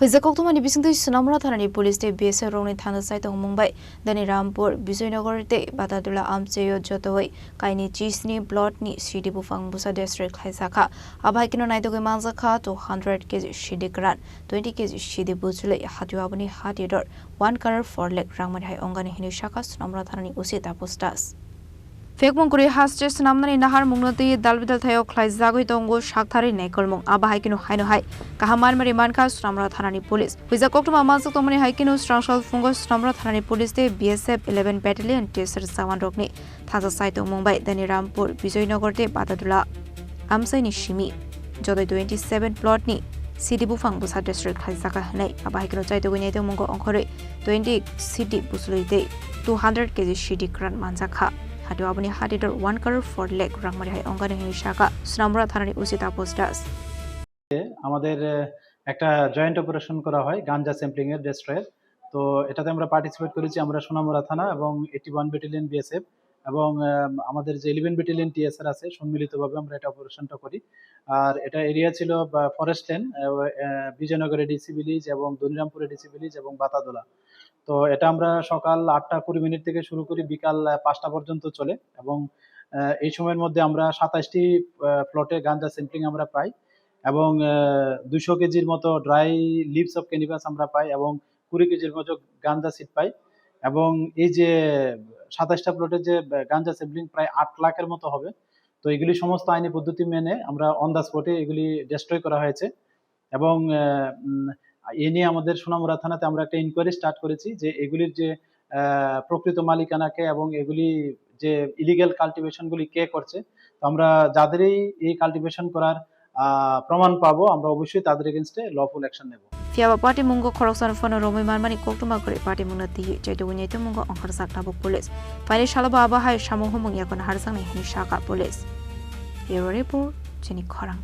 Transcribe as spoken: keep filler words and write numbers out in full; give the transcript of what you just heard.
Huijak koktwmani bisingtwi Sonamura thanani police tei B S F rokni thangsa sai tongmung bai Dani Rampur, Bijoynagar tei Batadula amchaio jotoi kaini chisni plot ni sidi buphang busa destroy khlaijak kha. Abo hai kheno naitugwi manjak kha two hundred K G sidi kwran, twenty K G sidi bujlwi, hatio aboni hati dor one crore four lakh rangmani hai ongani hinwi sakha Sonamura thanani O C Taposh Das. Phekmung kwrwi haste swnamnani naharmungno twi dalbidal thaio khlaijagwi tongo sakthari naikolmung. Abo hai kheno haino hai kaham manmari mankha Sonamura thanani police. Huijak koktwma manjak tongmani hai kheno srangsal phungo Sonamura thanani police tei B S F eleven Battalion T S R jawan rokni thangsa sai tongmung bai Dani Rampur, Bijoynagar tei Batadula amchaini simi jotoi twenty seven plot ni sidi buphang busa destroy khlaijak kha hwnwi. Abo hai kheno chaitugwi naitugmungo ongkhorwi twenty sidi bujlwi tei two hundred K G sidi kwran manjak kha. Hatio aboni hati dor one crore four lakh rangmani hai ongani hinwi sakha Sonamura thanani O C Taposh Das. আমাদের আহ, একটা joint operation করা হয় গাঞ্জা স্যাম্পলিং এর, ডেস্ট্রয়ের। তো এটাতে আমরা পার্টিসিপেট করেছি আমরা সোনামুড়া থানা এবং এইটি ওয়ান ব্যাটালিয়ন বিএসএফ এবং আহ, আমাদের যে ইলেভেন ব্যাটালিয়ন টিএসআর আছে, সম্মিলিতভাবে আমরা এটা অপারেশনটা করি। আর এটা এরিয়া ছিল forest land, Bijoynagar ADC village এবং ধনিরামপুর এডিসি ভিলেজ এবং বাতাদোলা। তো এটা আমরা সকাল আটটা কুড়ি মিনিট থেকে শুরু করি, বিকাল আহ, পাঁচটা পর্যন্ত চলে এবং আহ, এই সময়ের মধ্যে আমরা সাতাশটি প্লটে গাঞ্জা স্যাম্পলিং আমরা পাই এবং দুশো কেজির মতো ড্রাই লিভস অফ ক্যানিবাস আমরা পাই এবং কুড়ি কেজির মতো গাঞ্জা সিড পাই। এবং এই যে সাতাশটা প্লটের যে গাঞ্জা সিডলিং প্রায় আট লাখের মতো হবে। তো এগুলি সমস্ত আইনি পদ্ধতি মেনে আমরা অন দ্য স্পটে এগুলি ডেস্ট্রয় করা হয়েছে। এবং আহ, উম, এ নিয়ে আমাদের সোনামুড়া থানাতে আমরা একটা ইনকোয়ারি স্টার্ট করেছি যে এগুলির যে আহ, প্রকৃত মালিকানাকে এবং এগুলি যে ইলিগ্যাল কাল্টিভেশনগুলি কে করছে, তো আমরা যাদেরই এই কাল্টিভেশন করার আহ, প্রমাণ পাবো, আমরা অবশ্যই তাদের এগেনস্টে লফুল অ্যাকশন নেব। Phiya ba party mungo khoroksa no phano romwi manmani koktwma kwrwi party mungno twiwi chaitugwi naitukmungo ongkhorjak tabuk police. Phaini salo bo abo hai samung humung yakono harjaknai hwnwi sakha police. Bureau Report, Chini Khorang.